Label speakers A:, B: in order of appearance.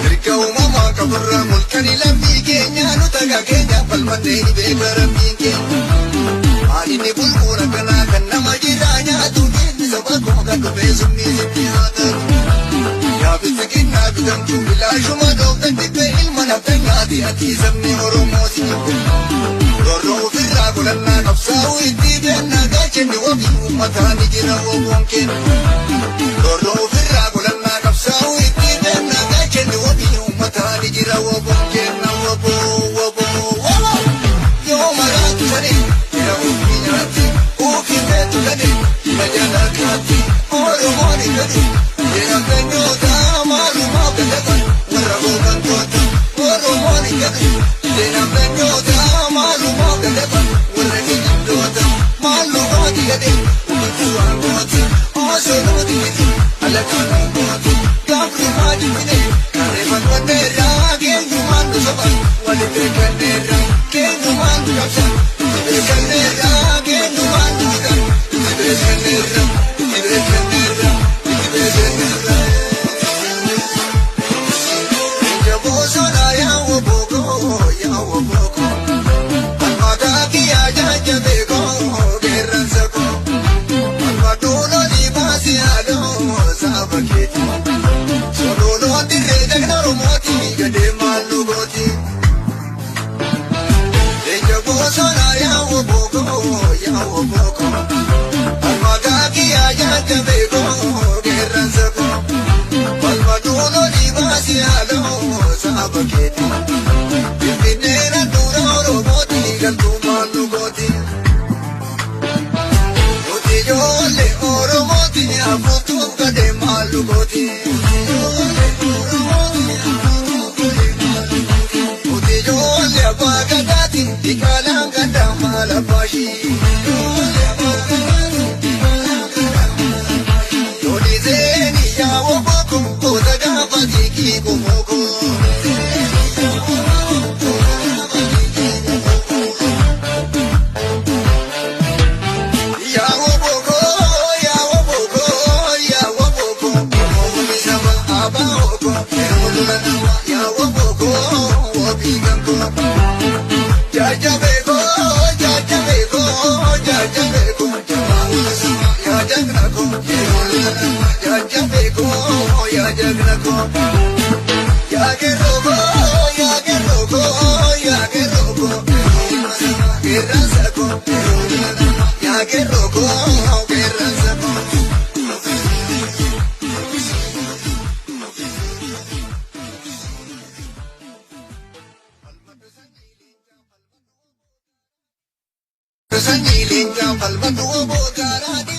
A: Mirga uumamaa qaburraa mul'anii lammii keenya nu tagaa keenya falmannee ni beeka rabbiin keenya. Maalinni bulbuun akkanaa kan nama jiraa nyaatu diinni saba koo kan dhufee summii sitti haa taatu. Yaabisi kinnaa bitamtu bilaashuma dhooftan dhibbee ilma naftan nyaati ati sabni Oromoo si jibbe. Roorroo ofirraa godhannaa qabsaa'uu itti beennaa gaachanni wabii uummataa ni jira woboon kenna. Roorroo ofirraa godhannaa qabsaa'uu itti beennaa gaachanni wabii uummataa ni jira woboon kenna woboo woboo woboo. Yoo maraatu sanii jira ofii nyaatti ofii beektu gadi majaala kaatti Oromoon gadi jira fenyoota maalumaa gadatan warra hooggantoota Oromoon gadi jira fenyoota maalumaa gadatan warra kijibdoota maalumaati gadi uummatni waan gooti osoo nuti miti alakaan gooti gaafrumaa jibine karreeffannoonneerraa keenyumaan nu soban waliin beekanneerraa keenyumaan nu qabsan beekanneerraa keenyumaan nu fidan beekanneerraa beekanneerraa beekanneerraa. Jaboosola yaa'u booko yaa'u booko almataa kiyyaa jajjabeekoo qeerransa koo almaduuloo dhiibaasi haaloo saba keeti solooloo dirree dhagna oromooti gadee maallu gooti. Jaboosola yaa'u booko yaa'u booko almataa kiyyaa jajjabeekoo qeerransa koo. Falmaduuloo dhiibaasi haaloo saba keeti. Finfinneen handhuura Oromooti galtummaan nu gooti. Nuti ijoollee Oromooti hafuutuuf gadee maal nu gooti. Nuti ijoollee abbaa gadaati diqaalaan gadaa maal abbaashii. Loliseeni yaa'u booko goota gaafa xiiqii kumooko. Yaa'u booko yaa'u booko yaa'u booko oomishama saba abbaa ooko yeroo lola nama yaa'u booko wabii gankoo. Jajjabeekoo jajjabeekoo jajjabeekoo yaa jagnakoo yeroo lola nama jajjabeekoo yaa jagnakoo. Yaa gerrookoo yaa gerrookoo yaa gerrookoo qeerransa koo yaa gerrookoo qeerransa koo. Sanyii leencaa falmatu obbo Gaaraa.